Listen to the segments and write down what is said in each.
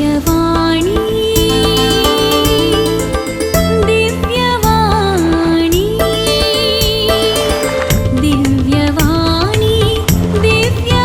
दिव्यवाणी, दिव्यवाणी, दिव्यवाणी, दिव्यवाणी.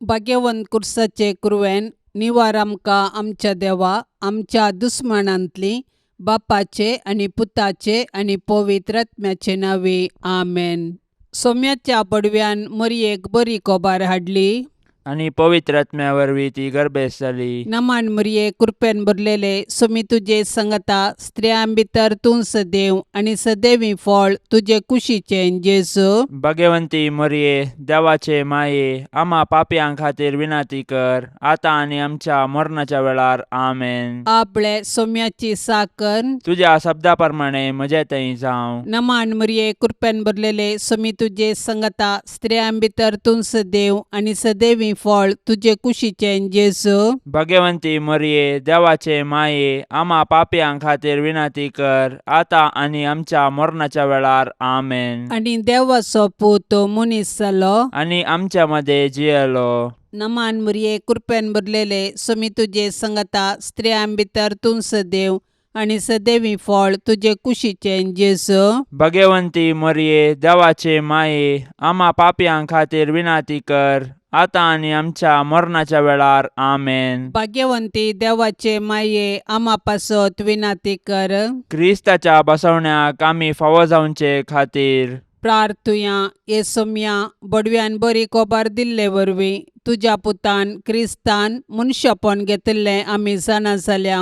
भाग्यवंत कुर्साचे कुरवेन निवार आमकां आमच्या देवा आमच्या दुस्मानांतली बापाचे आनी पुताचे आनी पवित्र आत्म्याचे नांवे आमेन. सोम्याच्या पडव्यान मरयेक बरी कोबार हाडली आनी पवित्र आत्म्या वरवीं ती गर्भेस्त जाली. नमान मरये, कृपेन भरलेले, सोमी तुजे संगता, स्त्रियां भितर तूं सदैव आनी सदैवी फळ तुजे कुशीचें जेजू. भगवंती मरये, देवाचे माये, आमा पापयां खातीर विनंती कर, आतां आनी आमच्या मरणाच्या वेळार. आमेन. आपले सोम्याची साकर. तुज्या शब्दा प्रमाणे म्हजे थंय जावं. नमान मरये, कृपेन भरलेले, सोमी तुजे संगता, स्त्रियां भितर तूं सदैव आनी सदैवी फळ तुजे कुशीचें जेजू. भगवंती मरये, देवाचे माये, आमा पापयां खातीर विनंती कर, आतां आनी आमच्या मरणाच्या वेळार. आमेन. आनी देवाचो पूत मनीस जालो आनी आमच्या मदें जियेलो. नमान मरये, कृपेन भरलेले, सोमी तुजे संगता, स्त्रियां भितर तूं सदैव आनी सदैवी फळ तुजे कुशीचें जेजू. भगवंती मरये, देवाचे माये, आमा पापयां खातीर विनंती कर, आतां आनी आमच्या मरणाच्या वेळार. आमेन. भाग्यवंती देवाचे माये, आमा पासत विनाती कर. क्रिस्ताच्या बसवण्याक आमी फावो जावचे खातीर प्रार्थुया. ये सोम्या, बडव्यान बरी कोबार दिल्ले वरवीं तुज्या पुतान क्रिस्तान मनशापण घेतिल्लें आमी जाणा जाल्या.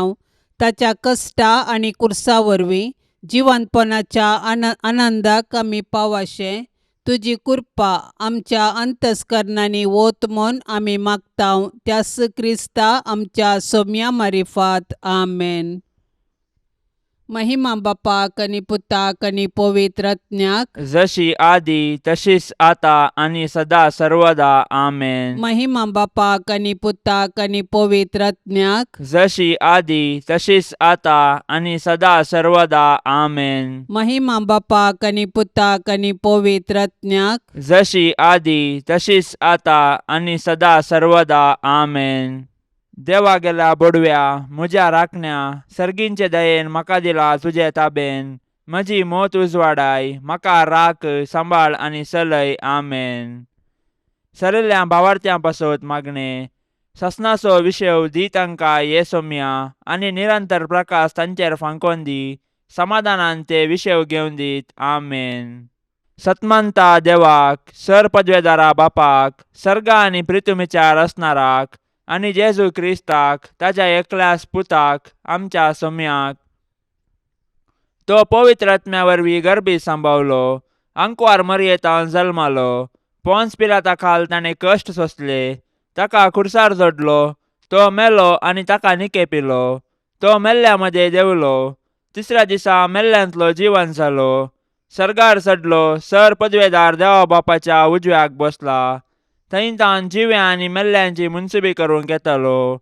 ताच्या कश्टा आनी कुर्सा वरवीं जिवंतपणाच्या आनंदाक आमी पावाशें तुजी कृपा आमच्या अंतस्करणांनी वत म्हूण आमी मागता, त्यास क्रिस्ता आमच्या सोम्या मारिफात. आमेन. महिमा बापाक आनी पुताक आनी पवित्र आत्म्याक. जशी आदी तशीच आता आनी सदा सर्वदा. आमेन. महिमा बापाक आनी पुताक आनी पवित्र आत्म्याक. जशी आदी तशीच आता आनी सदा सर्वदा. आमेन. महिमा बापाक आनी पुताक आनी पवित्र आत्म्याक. जशी आदी तशीच आता आनी सदा सर्वदा. आमेन. देवा गेल्या बोडव्या, म्हज्या राखण्या, सर्गींचे दयेन म्हाका दिला तुजे ताबेन. म्हजी मोत उजवाडाय, म्हाका राख, सांबाळ आनी चलय. आमेन. सरिल्ल्या भावार्थ्यां पासत मागणें. ससनाचो विशय दी तांकां ये सोम्या आनी निरंतर प्रकाश तांचेर फांकोन दी. समाधानान ते विशय घेवन दीत. आमेन. सतमंता देवाक, सर पदवेदारा बापाक, सर्गा आनी प्रितुमीच्या रचणाराक आनी जेजू क्रिस्ताक, ताज्या एकल्याच पुताक, आमच्या सोम्याक, तो पवित्र आत्म्या वरवीं गर्भी सांबावलो, आंकवार मरयेतान जल्मालो, पोन्स पिलाता खाल ताणें कश्ट सोंसले, ताका खुर्सार जोडलो, तो मेलो आनी ताका निकेपिलो, तो मेल्ल्या मदें देंवलो, तिसऱ्या दिसा मेल्ल्यांतलो जिवन जालो, सर्गार चडलो, सर पदवेदार देवा बापाच्या उजव्याक बसला, थंय तान जिव्या आनी मेल्ल्यांची मुनसुबी करूंक येतालो.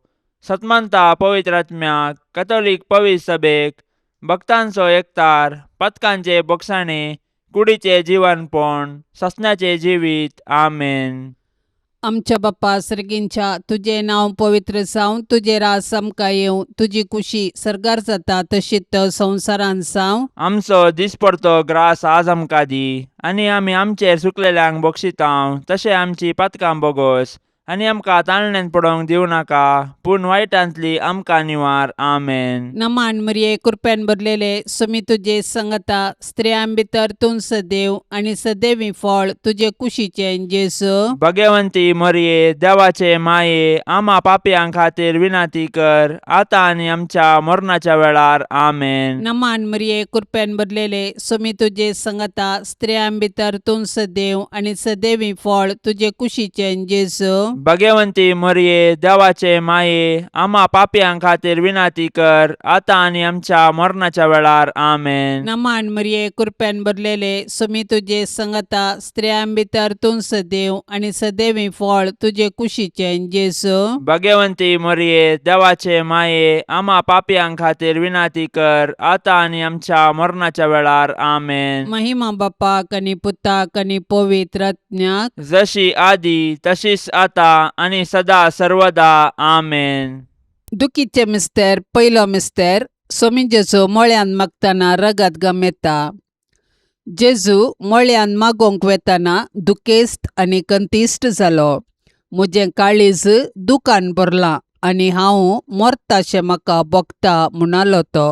सतमंता पवित्र आत्म्याक, कथोलीक पवित्र सभेक, भक्तांचो एकतार, पथकांचे बोगसाणे, कुडीचे जिवनपण, ससण्याचे जिवीत. आमेन. आमच्या बाप्पा सर्गींच्या, तुजें नांव पवित्र जावं, तुजें राज आमकां येवं, तुजी कुशी सर्गार जाता तशीच संवसारांत जावं. आमचो दिसपडतो ग्रास आज आमकां दी आनी आमी आमचेर चुकलेल्यांक बक्षितांव तशें आमची पातकां बोगोस आनी आमकां ताळण्यान पडोवंक दिवं नाका, पूण वायटांतली आमकां निवार. आमेन. नमान मरिये, कृपेन भरलेले, सुमी तुजे संगता, स्त्रियां भितर तूं सदैव आनी सदैवी फळ तुजे कुशीचें जेजू. भगवंती मरिये, देवाचे माये, आमा पापयां खातीर विनंती कर, आतां आनी आमच्या मरणाच्या वेळार. आमेन. नमान मरिये, कृपेन भरलेले, सुमी तुजे संगता, स्त्रियां भितर तूं सदैव आनी सदैवी फळ तुजे कुशीचें जेजू. भगवंती मरिये, देवाचे माये, आमा पापयां खातीर विनंती कर, आतां आनी आमच्या मरणाच्या वेळार. आमेन. नमान मरिये, कृपेन भरलेले, सुमी तुजे संगता, स्त्रियां भितर तूं सदैव आनी सदैवी फळ तुजे कुशीचें जेजू. भगवंती मरिये, देवाचे माये, आमा पापयां खातीर विनंती कर, आतां आनी आमच्या मरणाच्या वेळार. आमेन. महिमा बापाक आनी पुताक आनी पवित्र आत्म्याक. जशी आदी तशीच आता आतां आनी सदा सर्वदा आमेन. दुखीचे मिस्तेर पयलो मिस्तेर सोमी जेजू मळ्यान मागतना रगत गमेता. जेजू मळ्यान मागोवंक वेतना दुखेस्त आनी कंतिश्ट जालो. म्हजें काळीज दुकान भरलां आनी हांव मरताशें म्हाका भोगता म्हणालो तो.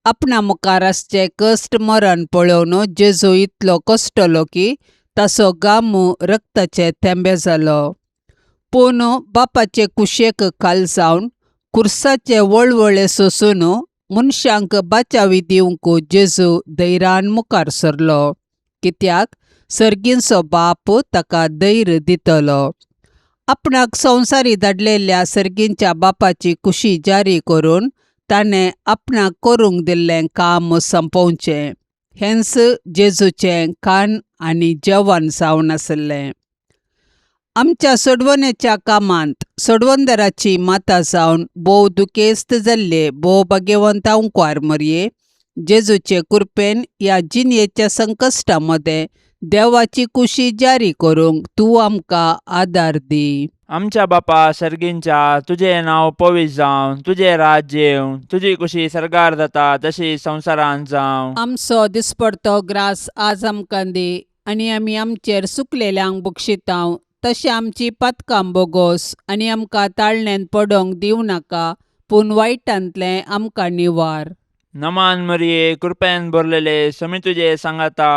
आपणा मुखार आसचें कश्ट मरण पळोवन जेजू इतलो कश्टलो की ताचो गामू रक्ताचे थेंबे जालो. पूण बापाचे कुशेक खाल जावन खुर्साचे वळवळे सोसून मनशांक बाचावी दिवंक जेजू धैर्यान मुखार सरलो, कित्याक सर्गींचो बाप ताका धैर्य दितलो. आपणाक संवसारी धाडलेल्या सर्गींच्या बापाची कुशी जारी करून ताणें आपणाक करूंक दिल्लें काम सोंपोवचें हेंच जेजूचें खाण आनी जेवण जावन आसलें. आमच्या सोडवणेच्या कामांत सोडवणदाराची माता जावन भोव दुखेस्त जाल्ले भोव भाग्यवंत अंकवार मरये जेजूचे कृपेन ह्या जिणेच्या संकश्टा मदें देवाची कुशी जारी करूंक तूं आमकां आदार दी. आमच्या बापा सर्गींच्या, तुजें नांव पवित्र जावं, तुजें राज्य येवं, तुजी कुशी सर्गार जाता तशी संवसारांत जावं. आमचो दिसपडतो ग्रास आज आमकां दी आनी आमी आमचेर सुकलेल्यांक बक्षितांव तशें आमची पातकां बोगोस आनी आमकां ताळण्यांत पडोंक दिवं नाका पूण वायटांतलें आमकां निवार. नमान मरिये, कृपेन भरलेले, समी तुजे सांगाता,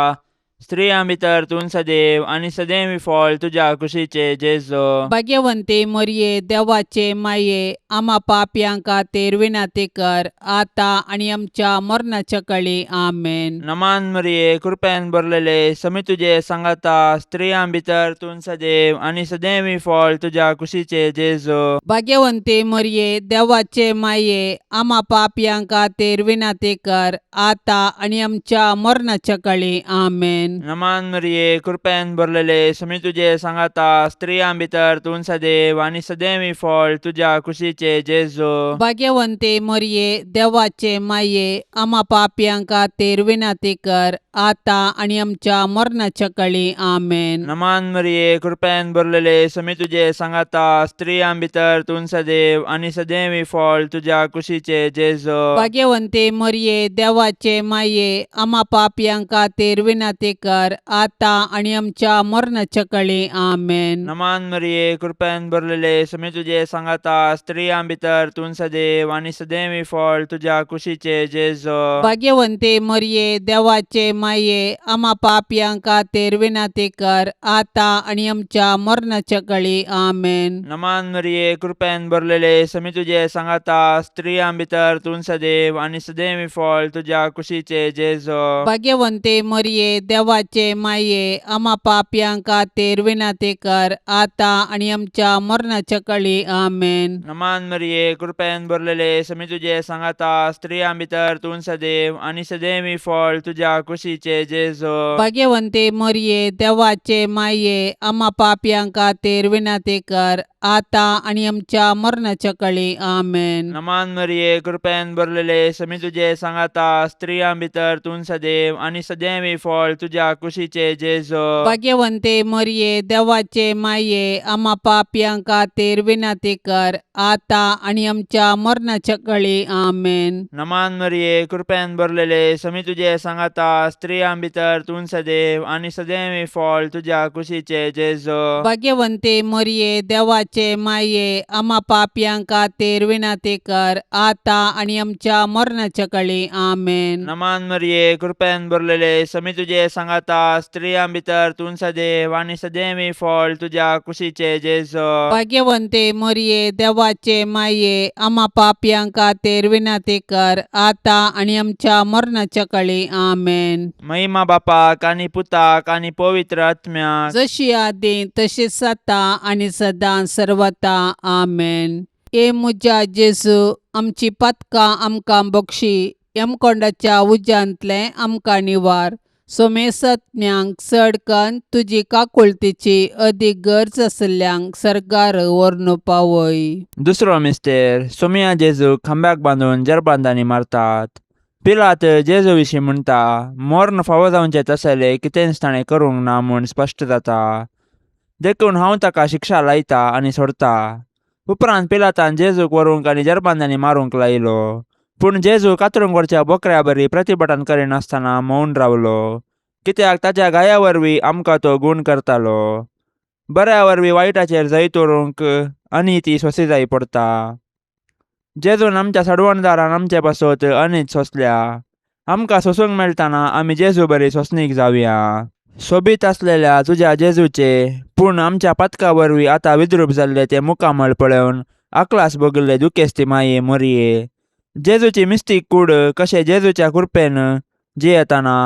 स्त्रियां भितर तूं सदैव आनी सदैव फळ तुज्या कुशीचे जेजू. भाग्यवंती मरये देवाचे माये आमा पापयां खातीर विनंती कर आतां आनी आमच्या मरणाच्या कळी. आमेन. नमान मरिये, कृपेन भरलेले, समी तुजे सांगाता, स्त्रियां भितर तूं सदैव आनी सदैव फळ तुज्या कुशीचे जेजू. भाग्यवंती मरये देवाचे माये आमा पापयां खातीर विनंती कर आतां आनी आमच्या मरणाच्या कळी. आमेन. नमान मरिये, कृपेन भरलेले, समी तुजे सांगाता, स्त्रियां भितर तूं सदैव आनी सदैव फळ तुज्या कुशीचे जेजू. भाग्यवंती मरये देवाचे माये आमा पापयां खातीर विनंती कर आतां आनी आमच्या मरणाच्या कळी. आमेन. नमान मरिये, कृपेन भरलेले, समी तुजे सांगाता, स्त्रियां भितर तूं सदैव आनी सदैव फळ तुज्या कुशीचे जेजू. भाग्यवंती मरये देवाचे माये आमा पापयां खातीर विनंती कर आतां आनी आमच्या मरणाच्या कळी. आमेन. नमान मरिये, कृपेन भरलेले, समी तुजे सांगाता, स्त्रियां भितर तूं सदैव आनी सदैव फळ तुज्या कुशीचे जेजू. भाग्यवंती मरये देवाचे माये आमा पापयां खातीर विनंती कर आतां आनी आमच्या मरणाच्या कळी. आमेन. नमान मरिये, कृपेन भरलेले, समी तुजे सांगाता, स्त्रियां भितर तूं सदैव आनी सदैव फळ तुज्या कुशीचे जेजू. भाग्यवंती मरये देवाचे माये आमा पापयां खातीर विनंती कर आतां आनी आमच्या मरणाच्या कळी. आमेन. नमान मरिये, कृपेन भरलेले, समी तुजे सांगाता, स्त्रियां भितर तूं सदैव आनी सदैव फळ तुज्या कुशीचे जेजू. भाग्यवंती मरये देवाचे माये आमा पापयां खातीर विनंती कर आतां आनी आमच्या मरणाच्या कळी. आमेन. नमान मरिये, कृपेन भरलेले, समी तुजे सांगाता, स्त्रियां भितर तूं सदैव आनी सदैव फळ तुज्या कुशीचे जेजू. भाग्यवंती मरये देवाचे माये आमा पापयां खातीर विनंती कर आतां आनी आमच्या मरणाच्या कळी. आमेन. नमान मरिये, कृपेन भरलेले, समी तुजे सांगाता, स्त्रियां भितर तूं सदैव आनी सदैव फळ तुज्या कुशीचे जेजू. भाग्यवंती मरये देवाचे माये आमा पापयां खातीर विनंती कर आतां आनी आमच्या मरणाच्या कळी. आमेन. नमान मरिये, कृपेन भरलेले, समी तुजे सांगाता, स्त्रियां भितर तूं सदैव आनी सदैव फळ तुज्या कुशीचे जेजू. भाग्यवंती मरये देवाचे माये आमा पापयां खातीर विनंती कर आतां आनी आमच्या मरणाच्या कळी. आमेन. महिमा बापाक आनी पुताक आनी पवित्र आत्म्याक, जशी आदी तशीच आतां आनी सदां सर्वता. आमेन. ए म्हज्या जेजू, आमची पातकां आमकां बक्षी, यमकोंडाच्या उज्यांतलें आमकां निवार, सोमेसत्म्यांक चड कन्न तुजी काकुळतीची अदीक गरज आशिल्ल्यांक सर्गार व्हरून पावय. दुसरो मिस्तेर सोमिया जेजूक खांब्याक बांदून जरबांदांनी मारतात. पिलात जेजू विशीं म्हणटा, मर्ण फावो जावचें तसलें कितेंच ताणें करूंक ना म्हूण स्पश्ट जाता. देखून हांव ताका शिक्षा लायता आनी सोडता. उपरांत पिलातान जेजूक व्हरूंक आनी जरबांदांनी मारूंक लायलो. पूण जेजू कातरूंक व्हरच्या बोकऱ्या बरी प्रतिभटन करिनासतना मौन रावलो, कित्याक ताच्या गाया वरवीं आमकां तो गूण करतालो. बऱ्या वरवीं वायटाचेर जैत व्हरूंक आनी ती सोंसी जाय पडता. जेजून आमच्या सडवणदारान आमचे पासत अनीत सोंसल्या. आमकां सोंसूंक मेळटना आमी जेजू बरी सोंसणीक जावया. सोबीत आसलेल्या तुज्या जेजूचे पूण आमच्या पातका वरवीं आतां विद्रूप जाल्ले ते मुखामळ पळोवन आकलास भोगिल्ले दुखेस्ती माये मोरये, जेजूची मिस्तीक कूड कशें जेजूच्या कृपेन जियेतना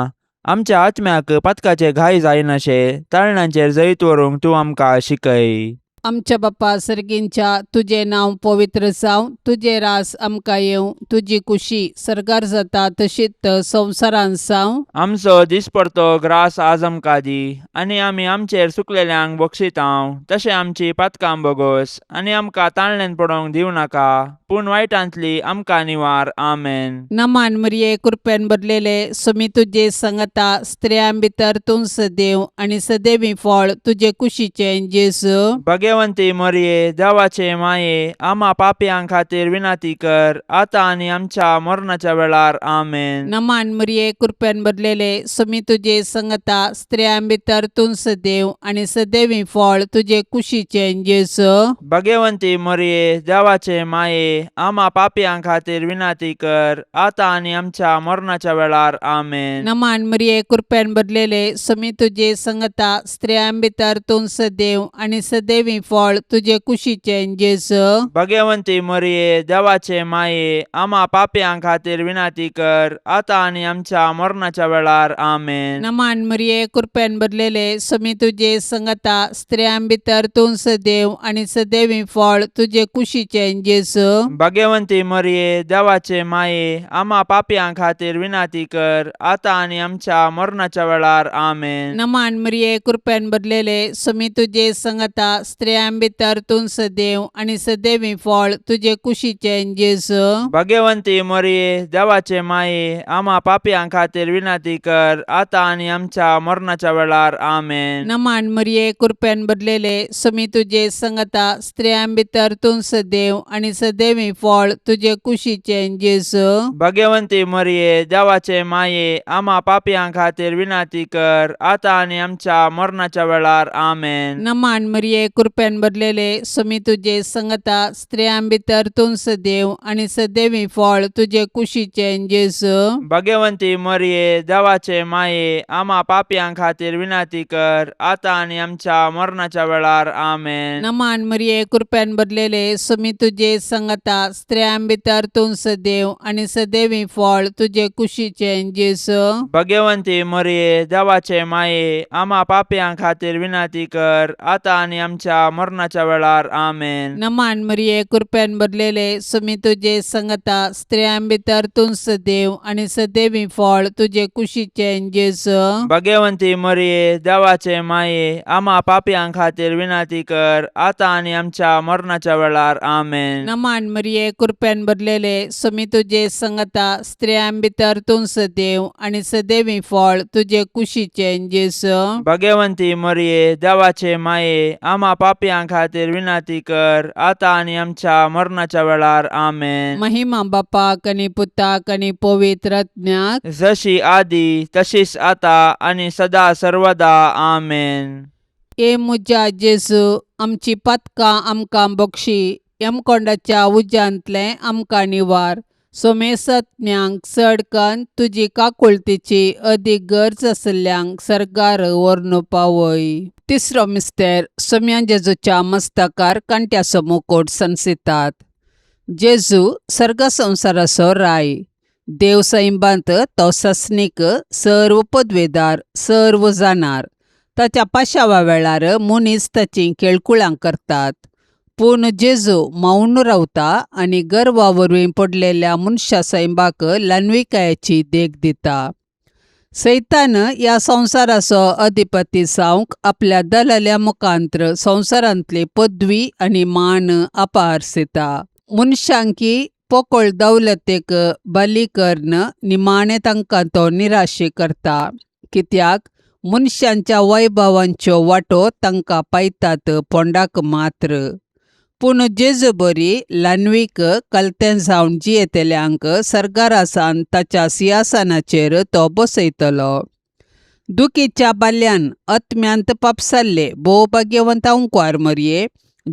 आमच्या आत्म्याक पातकाचे घाय जायनाशे ताळणांचेर जैत व्हरूंक तूं आमकां शिकय. आमच्या बापा सर्गींच्या, तुजें नांव पवित्र जावं, तुजें रास आमकां येवं, तुजी कुशी सर्गार जाता तशीच संवसारांत जावं. आमचो दिसपडतो ग्रास आज आमकां दी, आनी आमी आमचेर चुकलेल्यांक बक्षितांव तशें आमची पातकां बोगोस, आनी आमकां ताळणेन पडोवंक दिवं नाका, पूण वायटांतली आमकां निवार. आमेन. नमान मरिये, कृपेन भरलेले, सुमी तुजे संगता, स्त्रियां भितर तूं सदैव आनी सदैवी फळ तुजे कुशीचें जेजू. भगवंती मोरये, देवाचे माये, आमा पापयां खातीर विनंती कर, आतां आनी आमच्या मरणाच्या वेळार. आमेन. नमान मरिये, कृपेन भरलेले, सुमी तुजे संगता, स्त्रियां भितर तूं सदैव आनी सदैवी फळ तुजे कुशीचें जेजू. भगवंती मोरये, देवाचे माये, आमा पापयां खातीर विनंती कर, आतां आनी आमच्या मरणाच्या वेळार. आमेन. नमान मरिये, कृपेन भरलेले, सुमी तुजे संगता, स्त्रियां भितर तूं सदैव आनी सदैवी फळ तुजे कुशीचें जेजू. भगवंती मोरये, देवाचे माये, आमा पापयां खातीर विनंती कर, आतां आनी आमच्या मरणाच्या वेळार. आमेन. नमान मरिये, कृपेन भरलेले, सुमी तुजे संगता, स्त्रियां भितर तूं सदैव आनी सदैवी फळ तुजे कुशीचें जेजू. भगवंती मोरये, देवाचे माये, आमा पापयां खातीर विनंती कर, आतां आनी आमच्या मरणाच्या वेळार. आमेन. नमान मरिये, कृपेन भरलेले, सुमी तुजे संगता, स्त्रियां भितर तूं सदैव आनी सदैवी फळ तुजे कुशीचें जेजू. भगवंती मोरये, देवाचे माये, आमा पापयां खातीर विनंती कर, आतां आनी आमच्या मरणाच्या वेळार. आमेन. नमान मरिये, कृपेन भरलेले, सुमी तुजे संगता, स्त्रियां भितर तूं सदैव आनी सदैवी फळ तुजे कुशीचें जेजू. भगवंती मोरये, देवाचे माये, आमा पापयां खातीर विनंती कर, आतां आनी आमच्या मरणाच्या वेळार. आमेन. नमान मरिये, कृपेन भरलेले, सुमी तुजे संगता, स्त्रियां भितर तूं सदैव आनी सदैवी फळ तुजे कुशीचें जेजू. भगवंती मोरये, देवाचे माये, आमा पापयां खातीर विनंती कर, आतां आनी आमच्या मरणाच्या वेळार. आमेन. नमान मरिये, कृपेन भरलेले, सुमी तुजे संगता, स्त्रियां भितर तूं सदैव आनी सदैवी फळ तुजे कुशीचें जेजू. भगवंती मोरये, देवाचे माये, आमा पापयां खातीर विनंती कर, आतां आनी आमच्या मरणाच्या वेळार. आमेन. नमान मरिये, कृपेन भरलेले, सुमी तुजे संगता, स्त्रियां भितर तूं सदैव आनी सदैवी फळ तुजे कुशीचें जेजू. भगवंती मोरये, देवाचे माये, आमा पापयां खातीर विनंती कर, आतां आनी आमच्या मरणाच्या वेळार. आमेन. नमान मरिये, कृपेन भरलेले, सुमी तुजे संगता, स्त्रियां भितर तूं सदैव आनी सदैवी फळ तुजे कुशीचें जेजू. भगवंती मोरये, देवाचे माये, आमा पापयां खातीर विनंती कर, आतां आनी आमच्या मरणाच्या वेळार. आमेन. महिमा बापाक आनी पुताक आनी पवित्र आत्म्याक, जशी आदी तशीच आता आनी सदा सर्वदा. आमेन. ए म्हज्या जेजू, आमची पातकां आमकां बक्षी, यमकोंडाच्या उज्यांतलें आमकां निवार, सोमेसत्म्यांक चड कन्न तुजी काकुळतीची अदीक गरज आशिल्ल्यांक सर्गार व्हरून पावय. तिसरो मिस्तेर, सोम्या जेजूच्या मस्तकार कांट्याचो मुकोट सनसितात. जेजू सर्ग संवसाराचो राय, देव सैंबांत तो सस्नीक, सर्व पदवेदार, सर्व जाणार. ताच्या पाशावा वेळार मनीस ताचीं खेळकुळां करतात, पूण जेजू मौन रावता आनी गर्वा वरवीं पडलेल्या मनशा सैंबाक ल्हानविकायेची देख दिता. सैतान ह्या संवसाराचो अधिपती जावंक आपल्या दलाल्या मुखांत्र संवसारांतली पदवी आनी मान अपारसिता. मनशांकी पोकळ दौलतेक बली करून निमाणें तांकां तो निराशी करता, कित्याक मनशांच्या वैभवांच्यो वाटो तांकां पायतात पोंडाक मात्र. पूण जेजू बरी ल्हानवीक कलतें जावन जियेतल्यांक सर्गारासान ताच्या सिंहासनाचेर तो बसयतलो. दुखीच्या बाल्यान आत्म्यांत पापसाल्ले भोव भाग्यवंत अंकवार मरये,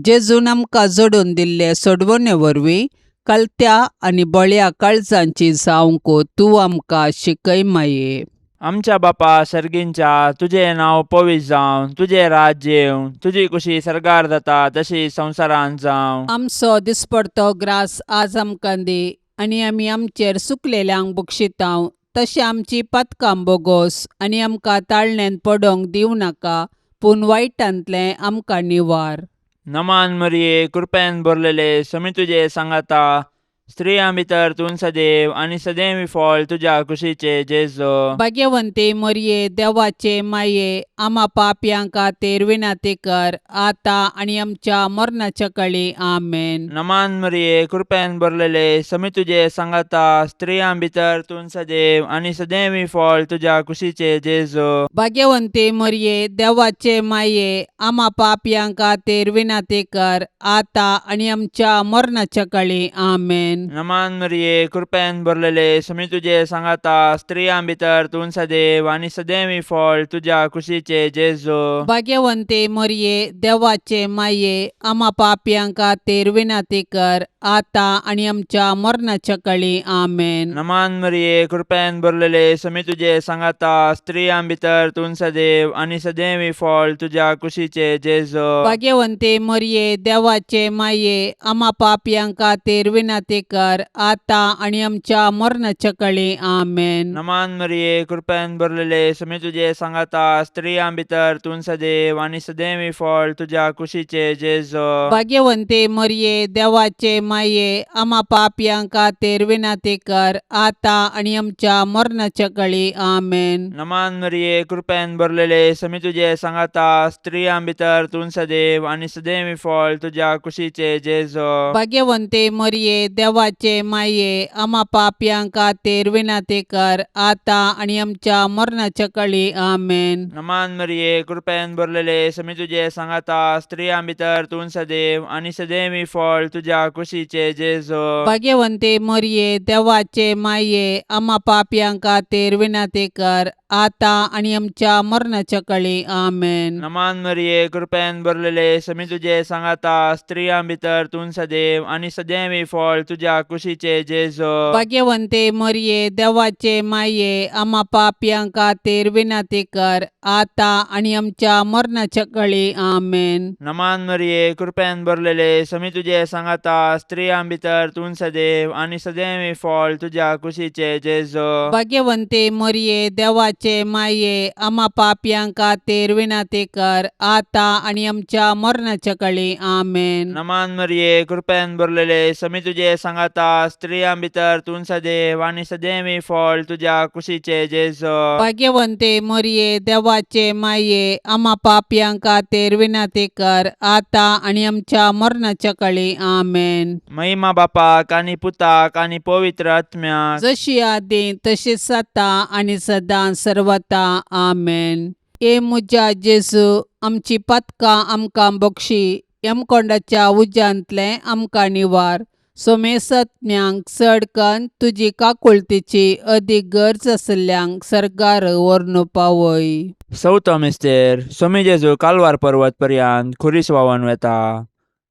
जेजून आमकां जोडून दिल्ले सोडवणे वरवीं कलत्या आनी बळ्या काळजांची जावंक तूं आमकां शिकय माये. आमच्या बापा सर्गींच्या, तुजें नांव पवित्र जावं, तुजें राज्य येवं, तुजी कुशी सर्गार जाता तशी संवसारांत जावं. आमचो दिसपडतो ग्रास आज आमकां दी आनी आमी आमचेर सुकलेल्यांक बक्षितांव तशें आमची पातकां बोगोस आनी आमकां ताळण्यांत पडोंक दिवं नाका, पूण वायटांतलें आमकां निवार. नमान मरिये, कृपेन भरलेले, समी तुजे सांगाता, स्त्रियां भितर तूं सदैव आनी सदैव फळ तुज्या कुशीचे जेजो. भाग्यवंती मरये, देवाचे माये, आमा पापयां खातीर विनंती कर आतां आनी आमच्या मरणाच्या कळी. आमेन. नमान मरिये, कृपेन भरलेले, समी तुजे सांगाता, स्त्रियां भितर तूं सदैव आनी सदैव फळ तुज्या कुशीचे जेजो. भाग्यवंती मरये, देवाचे माये, आमा पापयां खातीर विनंती कर आतां आनी आमच्या मरणाच्या कळी. आमेन. नमान मरिये, कृपेन भरलेले, समी तुजे सांगाता, स्त्रियां भितर तूं सदैव आनी सदैव फळ तुज्या कुशीचे जेजो. भाग्यवंती मरये, देवाचे माये, आमा पापयां खातीर विनंती कर आतां आनी आमच्या मरणाच्या कळी. आमेन. नमान मरिये, कृपेन भरलेले, समी तुजे सांगाता, स्त्रियां भितर तूं सदैव आनी सदैव फळ तुज्या कुशीचे जेजो. भाग्यवंती मरये, देवाचे माये, आमा पापयां खातीर विनंती कर आतां आनी आमच्या मरणाच्या कळी. आमेन. नमान मरिये, कृपेन भरलेले, समी तुजे सांगाता, स्त्रियां भितर तूं सदैव आनी सदैव फळ तुज्या कुशीचे जेजो. भाग्यवंती मरये, देवाचे माये, आमा पापयां खातीर विनंती कर आतां आनी आमच्या मरणाच्या कळी. आमेन. नमान मरिये, कृपेन भरलेले, समी तुजे सांगाता, स्त्रियां भितर तूं सदैव आनी सदैव फळ तुज्या कुशीचे जेजो. भाग्यवंती मरये, देवाचे माये, आमा पापयां खातीर विनंती कर आतां आनी आमच्या मरणाच्या कळी. आमेन. नमान मरिये, कृपेन भरलेले, समी तुजे सांगाता, स्त्रियां भितर तूं सदैव आनी सदैव फळ तुज्या कुशीचे जेजो. भाग्यवंती मरये, देवाचे माये, आमा पापयां खातीर विनंती कर आतां आनी आमच्या मरणाच्या कळी. आमेन. नमान मरिये, कृपेन भरलेले, समी तुजे सांगाता, स्त्रियां भितर तूं सदैव आनी सदैव फळ तुज्या कुशीचे जेजो. भाग्यवंती मरये, देवाचे माये, आमा पापयां खातीर विनंती कर आतां आनी आमच्या मरणाच्या कळी. आमेन. नमान मरिये, कृपेन भरलेले, समी तुजे सांगाता, स्त्रियां भितर तूं सदैव आनी सदैव फळ तुज्या कुशीचे जेजो. भाग्यवंती मरये, देवाचे माये, आमा पापयां खातीर विनंती कर आतां आनी आमच्या मरणाच्या कळी. आमेन. नमान मरिये, कृपेन भरलेले, समी तुजे सांगाता, स्त्रियां भितर तूं सदैव आनी सदैव फळ तुज्या कुशीचे जेजो. भाग्यवंती मरये, देवाचे माये, आमा पापयां खातीर विनंती कर आतां आनी आमच्या मरणाच्या कळी. आमेन. महिमा बापाक आनी पुताक आनी पवित्र आत्म्याक, जशी आदी तशीच आतां आनी सदां सर्वता. आमेन. ए म्हज्या जेजू, आमची पातकां आमकां बक्षी, यमकोंडाच्या उज्यांतलें आमकां निवार, सोमेसत्म्यांक चड कन्न तुजी काकुळतीची अदीक गरज आशिल्ल्यांक सर्गार व्हरून पावय. चवथो मिस्तेर. सोमी जेजू कालवार पर्वत पर्यंत खुरीस व्हांवन वेता.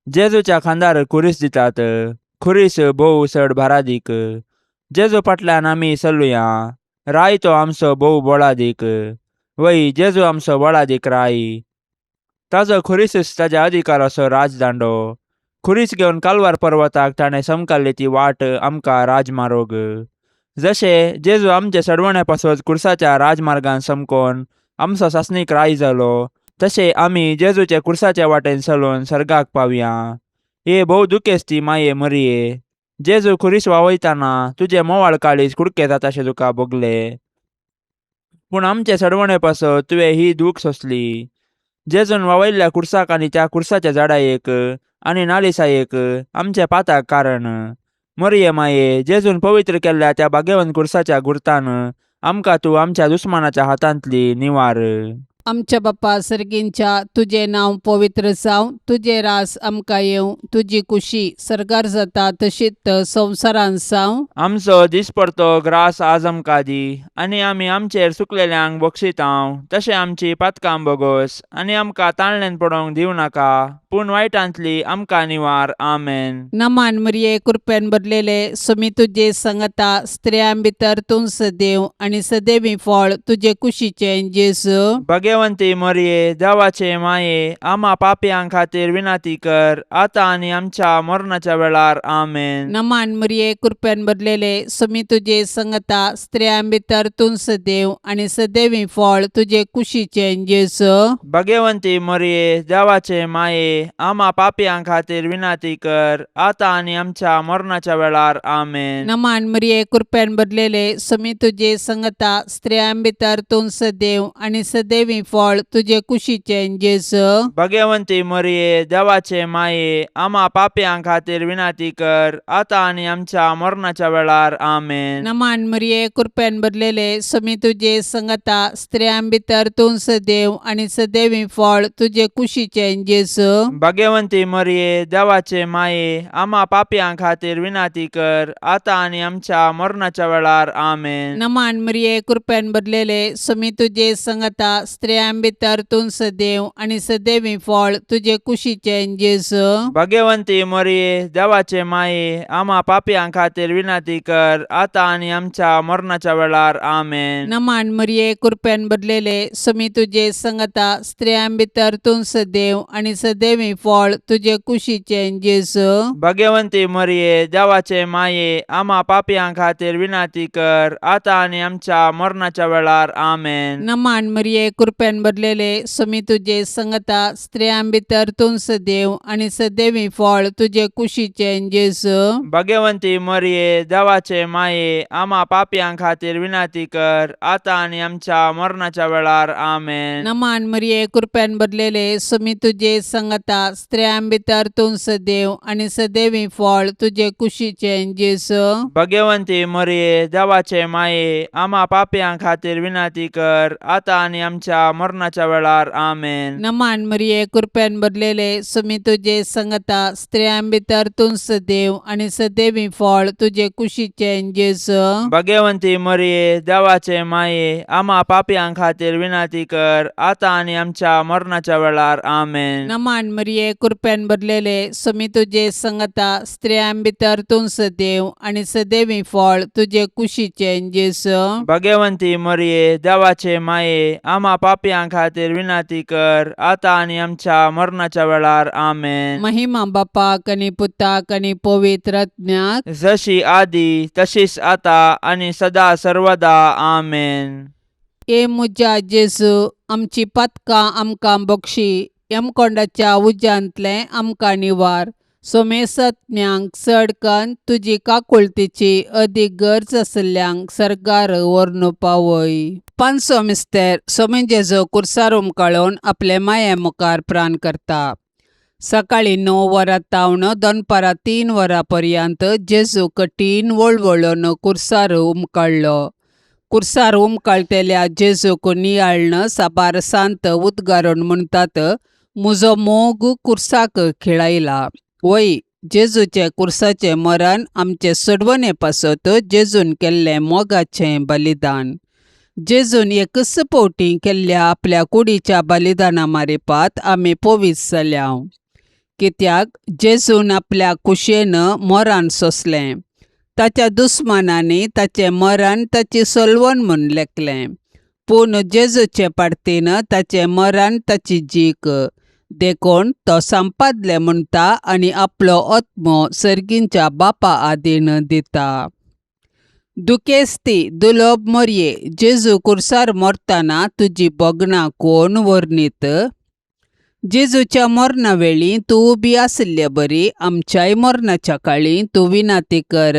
जेजूच्या खांदार खुरीस दितात. खुरीस भोव चड भारादीक. जेजू फाटल्यान आमी चलुया. राय तो आमचो भोव बळादीक. वय, जेजू आमचो बळादीक राय. ताजो खुरीसच ताज्या अधिकाराचो राजदांडो. खुरीस घेवन कालवार पर्वताक ताणें समकाल्ली ती वाट आमकां राजमारोग. जशें जेजू आमचे सडवणे पासत कुर्साच्या राजमार्गान समकोन आमचो सासणीक राय जालो, तशें आमी जेजूचे कुर्साचे वाटेन चलून सर्गाक पावया. हे भोव दुखेस्ती माये मरिये, जेजू खुरीस वावयतना तुजें मोवाळ काळीज कुडके जाताशें तुका भोगलें. पूण आमचे सडवणे पासत तुवें ही दूख सोंसली. जेजून वावयल्ल्या कुर्साक आनी त्या कुर्साच्या झाडायेक आनी नालिसायेक आमच्या पाताक कारण. मरिये माये, जेजून पवित्र केल्ल्या त्या भाग्यवंत कुर्साच्या गुर्तान आमकां तूं आमच्या दुस्मानाच्या हातांतली निवार. आमच्या बापा सर्गींच्या तुजें नांव पवित्र जावं, तुजें रास आमकां येवं, तुजी कुशी सर्गार जाता तशीच संवसारांत जावं. आमचो दिसपडतो ग्रास आज आमकां दी आनी आमी आमचेर चुकलेल्यांक बक्षितांव तशें आमची पातकां बोगोस आनी आमकां ताळण्यान पडोवंक दिवं नाका पूण वायटांतली आमकां निवार. आमेन. नमान मरिये, कृपेन भरलेले, सुमी तुजे संगता, स्त्रियां भितर तूं सदैव आनी सदैवी फळ तुजे कुशीचें जेजू. भगवंती मरिये, देवाचे माये, आमा पापयां खातीर विनंती कर आतां आनी आमच्या मरणाच्या वेळार. आमेन. नमान मरिये, कृपेन भरलेले, सुमी तुजे संगता, स्त्रियां भितर तूं सदैव आनी सदैवी फळ तुजे कुशीचें जेजू. भगवंती मरिये, देवाचे माये, आमा पापयां खातीर विनंती कर आतां आनी आमच्या मरणाच्या वेळार. आमेन. नमान मरिये, कृपेन भरलेले, सुमी तुजे संगता, स्त्रियां भितर तूं सदैव आनी सदैवी फळ तुजे कुशीचें जेजू. भगवंती मरिये, देवाचे माये, आमा पापयां खातीर विनंती कर आतां आनी आमच्या मरणाच्या वेळार. आमेन. नमान मरिये, कृपेन भरलेले, सुमी तुजे संगता, स्त्रियां भितर तूं सदैव आनी सदैवी फळ तुजे कुशीचें जेजू. भगवंती मरिये, देवाचे माये, आमा पापयां खातीर विनंती कर आतां आनी आमच्या मरणाच्या वेळार. आमेन. नमान मरिये, कृपेन भरलेले, सुमी तुजे संगता, स्त्रियां भितर तूं सदैव आनी सदैवी फळ तुजे कुशीचें जेजू. भगवंती मरिये, देवाचे माये, आमा पापयां खातीर विनंती कर आतां आनी आमच्या मरणाच्या वेळार. आमेन. नमान मरिये, कृपेन भरलेले, सुमी तुजे संगता, स्त्रियां भितर तूं सदैव आनी सदैवी फळ तुजे कुशीचें जेजू. भगवंती मरिये, देवाचे माये, आमा पापयां खातीर विनंती कर आतां आनी आमच्या मरणाच्या वेळार. आमेन. नमान मरिये, कृपेन भरलेले, सुमी तुजे संगता, स्त्रियां भितर तूं सदैव आनी सदैवी फळ तुजे कुशीचें जेजू. भगवंती मरिये, देवाचे माये, आमा पापयां खातीर विनंती कर आतां आनी आमच्या मरणाच्या वेळार. आमेन. नमान मरिये, कृपेन भरलेले, सुमी तुजे संगता, स्त्रियां भितर तूं सदैव आनी सदैवी फळ तुजे कुशीचें जेजू. भगवंती मरिये, देवाचे माये, आमा पापयां खातीर विनंती कर आतां आनी आमच्या मरणाच्या वेळार. आमेन. नमान मरिये, कृपेन भरलेले, सुमी तुजे संगता, स्त्रियां भितर तूं सदैव आनी सदैवी फळ तुजे कुशीचें जेजू. भगवंती मरिये, देवाचे माये, आमा पापयां खातीर विनंती कर आतां आनी आमच्या मरणाच्या वेळार. आमेन. नमान मरिये, कृपेन भरलेले, सुमी तुजे संगता, स्त्रियां भितर तूं सदैव आनी सदैवी फळ तुजे कुशीचें जेजू. भगवंती मरिये, देवाचे माये, आमा पापयां खातीर विनंती कर आतां आनी आमच्या मरणाच्या वेळार. आमेन. महिमा बापाक आनी पुताक आनी पवित्र आत्म्याक. जशी आदी तशीच आता आनी सदा सर्वदा. आमेन. ए म्हज्या जेजू, आमची पातकां आमकां बक्षी, यमकोंडाच्या उज्यांतलें आमकां निवार, सोमेसत्म्यांक चड कन्न तुजी काकुळतीची अदीक गरज आशिल्ल्यांक सर्गार व्हरून पावय. पांचवो मिस्तेर, सोमे जेजू कुर्सार उमकाळून आपले माये मुखार प्राण करता. सकाळीं 9 वरां तावन दनपारां 3 वरां पर्यंत जेजू कठीण वळवळून कुर्सार उमकाळ्ळो. कुर्सार उमकाळटेल्या जेजूक नियाळ्न साबार सांत उद्गारून म्हणटात, म्हजो मोग कुर्साक खिळायला. वय, जेजूचें कुर्साचें मरण आमचे सोडवणे पासत जेजून केल्लें मोगाचें बलिदान. जेजून एकच फावटी केल्ल्या आपल्या कुडीच्या बलिदाना मारिपात आमी पवित्र जाल्या, कित्याक जेजून आपल्या कुशेन मरण सोंसलें. ताच्या दुस्मानांनी ताचें मरण ताची सलवण म्हूण लेखलें, पूण जेजूचे पार्तीन ताचें मरण ताची जीक, देखून तो संपादलें म्हणटा आनी आपलो आत्मो सर्गींच्या बापा आदीन दिता. दुखेस्ती दुलोब मोरये, जेजू कुर्सार मरतना तुजी भोगणां कोण वर्णीत? जेजूच्या मरणा वेळी तूं उबी आशिल्ले बरी आमच्याय मरणाच्या काळी तूं विनाती कर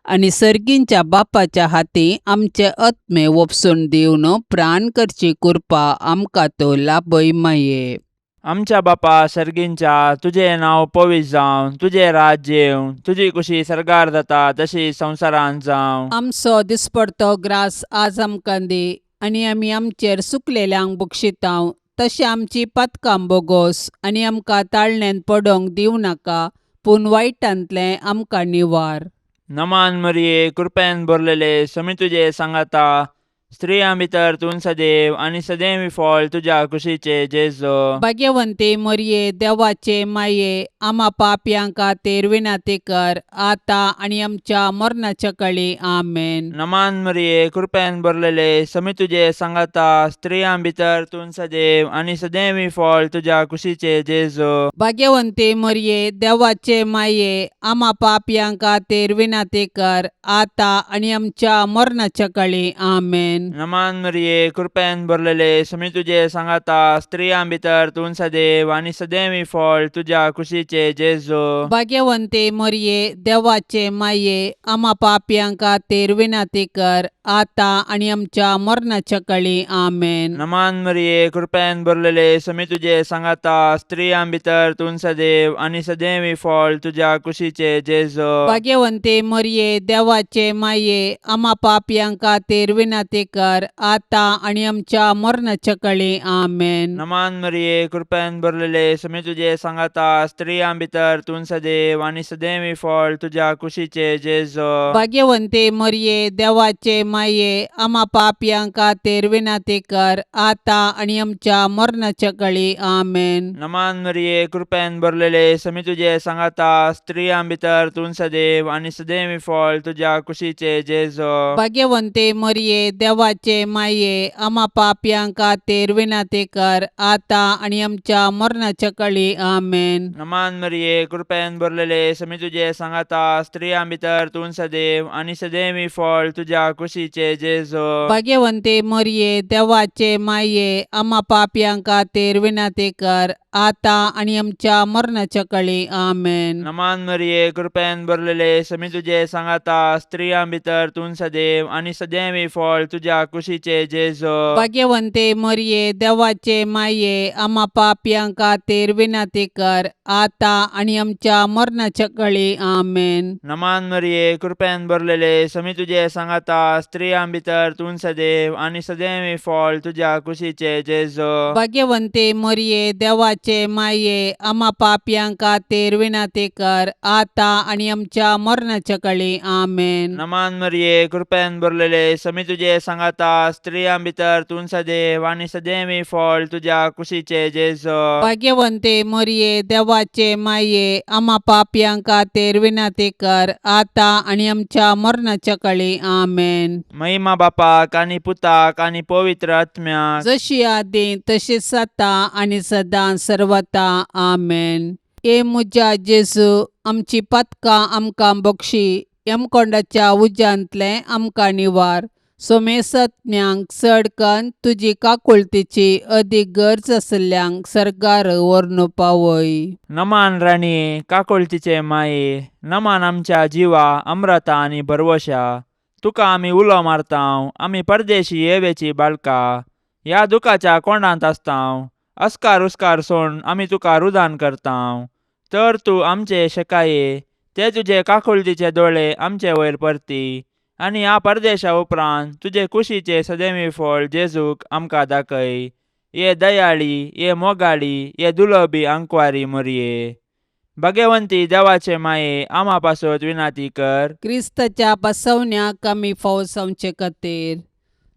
आनी सर्गींच्या बापाच्या हाती आमचे आत्मे वपसून दिवन प्राण करची कृपा आमकां तो लाभय माये. आमच्या बापा सर्गींच्या तुजें नांव पवित्र जावं, तुजें राज्य येवं, तुजी कुशी सर्गार जाता तशी संवसारांत जावं. आमचो दिसपडतो ग्रास आज आमकां दी आनी आमी आमचेर सुकलेल्यांक बक्षितांव तशें आमची पातकां बोगोस आनी आमकां ताळण्यांत पडोंक दिवं नाका पूण वायटांतलें आमकां निवार. नमान मरिये, कृपेन भरलेले, समी तुजे सांगाता, स्त्रियां भितर तूं सदैव आनी सदैव फळ तुज्या कुशीचे जेजो. भाग्यवंती मरये, देवाचे माये, आमा पापयां खातीर विनंती कर आतां आनी आमच्या मरणाच्या कळी. आमेन. नमान मरिये, कृपेन भरलेले, समी तुजे सांगाता, स्त्रियां भितर तूं सदैव आनी सदैव फळ तुज्या कुशीचे जेजो. भाग्यवंती मरये, देवाचे माये, आमा पापयां खातीर विनंती कर आतां आनी आमच्या मरणाच्या कळी. आमेन. नमान मरिये, कृपेन भरलेले, समी तुजे सांगाता, स्त्रियां भितर तूं सदैव आनी सदैव फळ तुज्या कुशीचे जेजो. भाग्यवंती मरये, देवाचे माये, आमा पापयां खातीर विनंती कर आतां आनी आमच्या मरणाच्या कळी. आमेन. नमान मरिये, कृपेन भरलेले, समी तुजे सांगाता, स्त्रियां भितर तूं सदैव आनी सदैव फळ तुज्या कुशीचे जेजो. भाग्यवंती मरये, देवाचे माये, आमा पापयां खातीर विनंती कर आतां आनी आमच्या मरणाच्या कळी. आमेन. नमान मरिये, कृपेन भरलेले, समी तुजे सांगाता, स्त्रियां भितर तूं सदैव आनी सदैव फळ तुज्या कुशीचे जेजो. भाग्यवंती मरये, देवाचे माये, आमा पापयां खातीर विनंती कर आतां आनी आमच्या मरणाच्या कळी. आमेन. नमान मरिये, कृपेन भरलेले, समी तुजे सांगाता, स्त्रियां भितर तूं सदैव आनी सदैव फळ तुज्या कुशीचे जेजो. भाग्यवंती मरये, देवाचे माये, आमा पापयां खातीर विनंती कर आतां आनी आमच्या मरणाच्या कळी. आमेन. नमान मरिये, कृपेन भरलेले, समी तुजे सांगाता, स्त्रियां भितर तूं सदैव आनी सदैव फळ तुज्या कुशीचे जेजो. भाग्यवंती मरये, देवाचे माये, आमा पापयां खातीर विनंती कर आतां आनी आमच्या मरणाच्या कळी. आमेन. नमान मरिये, कृपेन भरलेले, समी तुजे सांगाता, स्त्रियां भितर तूं सदैव आनी सदैव फळ तुज्या कुशीचे जेजो. भाग्यवंती मरये, देवाचे माये, आमा पापयां खातीर विनंती कर आतां आनी आमच्या मरणाच्या कळी. आमेन. नमान मरिये, कृपेन भरलेले, समी तुजे सांगाता, स्त्रियां भितर तूं सदैव आनी सदैव फळ तुज्या कुशीचे जेजो. भाग्यवंती मरये, देवाचे माये, आमा पापयां खातीर विनंती कर आतां आनी आमच्या मरणाच्या कळी. आमेन. नमान मरिये, कृपेन भरलेले, समी तुजे सांगाता, स्त्रियां भितर तूं सदैव आनी सदैव फळ तुज्या कुशीचे जेजो. भाग्यवंती मरये, देवाचे माये, आमा पापयां खातीर विनंती कर आतां आनी आमच्या मरणाच्या कळी. आमेन. महिमा बापाक आनी पुताक आनी पवित्र आत्म्याक, जशी आदी तशीच आतां आनी सदां सर्वता. आमेन. ए म्हज्या जेजू, आमची पातकां आमकां बक्षी, यमकोंडाच्या उज्यांतलें आमकां निवार, सोमेसत्म्यांक चड कन्न तुजी काकुळतीची अदीक गरज आशिल्ल्यांक सर्गार व्हरून पावय. नमान राणये, काकुळतीचे माये, नमान आमच्या जिवा अम्रता आनी भरवशा, तुका आमी उलो मारतांव, आमी परदेशी येवेची बाळका, ह्या दुखाच्या कोंडांत आसतांव, अस्कार उस्कार सोड आमी तुका रुदान करतांव, तर तूं आमचे शेकाये ते तुजे काकुळतीचे दोळे आमचे वयर परती आनी ह्या परदेशा उपरांत तुजे कुशीचे सदैवी फळ जेजूक आमकां दाखय. ये दयाळी, ये मोगाळी, ये दुलबी आंकवारी मोरये, भाग्यवंती देवाचे माये, आमा पासत विनाती कर. क्रिस्ताच्या बसवण्याक आमी फावो जावचे खातीर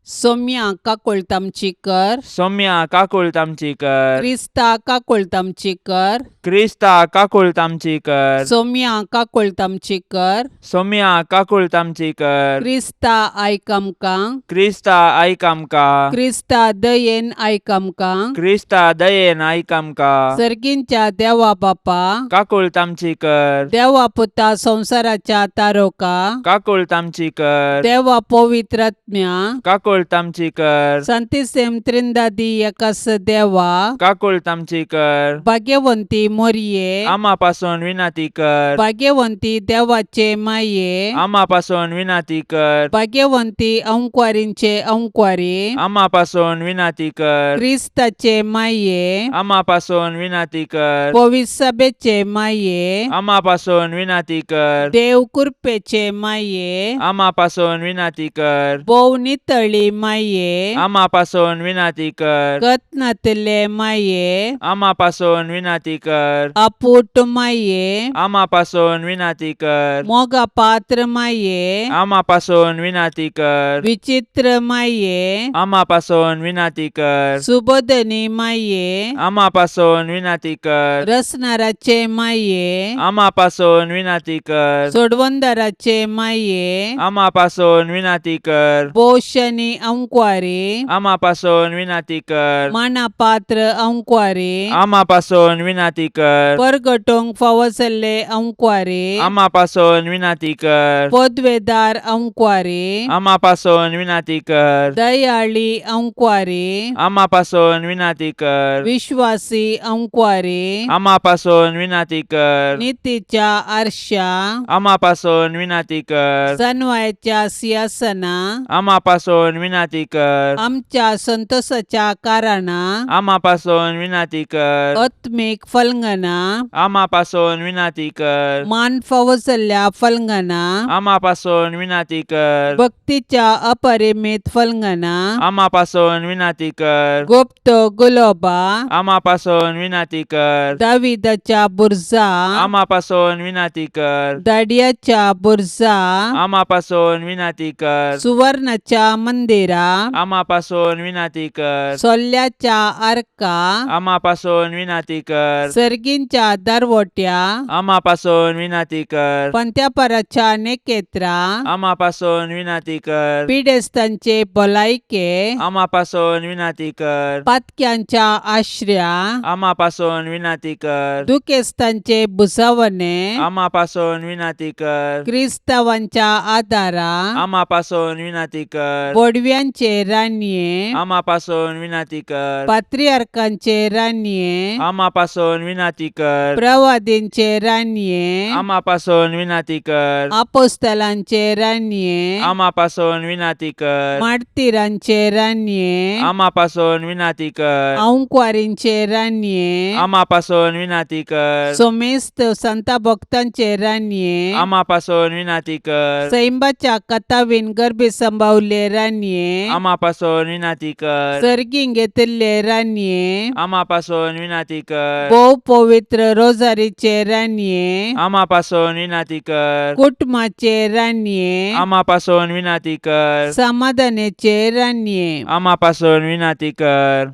सोम्या काकुळट आमची कर. सोम्या काकुळट आमची कर. क्रिस्ता काकुळट आमची कर. क्रिस्ता काकुळट आमची कर. सोम्या काकुळट आमची कर. सोम्या काकुळट आमची कर. क्रिस्ता आयक आमकां. क्रिस्ता आयक आमकां. क्रिस्ता दयेन आयक आमकां. क्रिस्ता दयेन आयक आमकां. सर्गींच्या देवा बापा, काकुळट आमची कर. देवा पुता संवसाराच्या तारोका, काकुळट आमची कर. देवा पवित्र आत्म्या, काकुळट काकुळट आमची कर. सांतिसेम त्रिंदादी एकास देवा, काकुळट आमची कर. भाग्यवंती मोरये, आमा पासून विनंती कर. भाग्यवंती देवाचे माये, आमा पासून विनंती कर. भाग्यवंती अंकवारींचे अंकवारी, आमा पासून विनंती कर. क्रिस्ताचे माये, आमा पासून विनंती कर. पविसभेचे माये, आमा पासून विनंती कर. देव कृपेचे माये, आमा पासून विनंती कर. भोव नितळी माये, आमा पासून विनंती कर. गतनातले माये, आमा पासून विनंती कर. अपूट माये, आमा पासून विनंती कर. मोगा पात्र माये, आमा पासून विनंती कर. विचित्र माये, आमा पासून विनंती कर. सुबोधनी माये, आमा पासून विनंती कर. रसनाराचे माये, आमा पासून विनंती कर. सोडवंदाराचे माये, आमा पासून विनंती कर. पोषणी अंकवारी, आमा पासून विनंती कर. मानापात्र अंकवारी, आमा पासून विनंती कर. परगटोंक फावो जाल्ले अंकवारी, आमा पासून विनंती कर. पदवेदार अंकवारी, आमा पासून विनंती कर. दयाळी अंकवारी, आमा पासून विनंती कर. विश्वासी अंकवारी, आमा पासून विनंती कर. नितीच्या आरशा, आमा पासून विनंती कर. सनवायच्या सिंहासना, आमा पासून विनंती कर. आमच्या संतोषाच्या कारणा, आमा पासून विनंती कर. आत्मीक फलंगना, आमा पासून विनंती कर. मान फावो जाल्ल्या फलंगना, आमा पासून विनंती कर. भक्तीच्या अपरिमित फलंगना, आमा पासून विनंती कर. गुप्त गुलोबा, आमा पासून विनंती कर. दाविदाच्या बुरजा, आमा पासून विनंती कर. दाडियाच्या बुरजा, आमा पासून विनंती कर. सुवर्णाच्या मंदिरा, आमा पासून विनंती कर. सोल्ल्याच्या आर्का, आमा पासून विनंती कर. सर्गींच्या दरवट्या, आमा पासून विनंती कर. पंत्यापराच्या नेकेत्रा, आमा पासून विनंती कर. पिडेस्तांचे भलायके, आमा पासून विनंती कर. पातक्यांच्या आश्र्या, आमा पासून विनंती कर. दुखेस्तांचे भुजावणे, आमा पासून विनंती कर. क्रिस्तावांच्या आदारा, आमा पासून विनंती कर. बोडव्यांचे रानये, आमा पासून विनंती कर. पात्रियार्कांचे रानये, आमा पासून विनंती कर. प्रवादींचे रानये, आमा पासून विनंती कर. आपोस्तलांचे रानये, आमा पासून विनंती कर. मार्तिरांचे रानये, आमा पासून विनंती कर. अंकवारींचे रानये, आमा पासून विनंती कर. सोमेस्त संता भक्तांचे रानये, आमा पासून विनंती कर. सैंबाच्या कथावीन गर्भी संभावले रानये, आमा पासून विनंती कर. सर्गीं घेतिल्ले रानये, आमा पासून विनंती कर. भोव पवित्र रोजारीचे रानये, आमा पासून विनंती कर. कुटुंबाचे रानये, आमा पासून विनंती कर. समाधानाचे रानये, आमा पासून विनंती कर.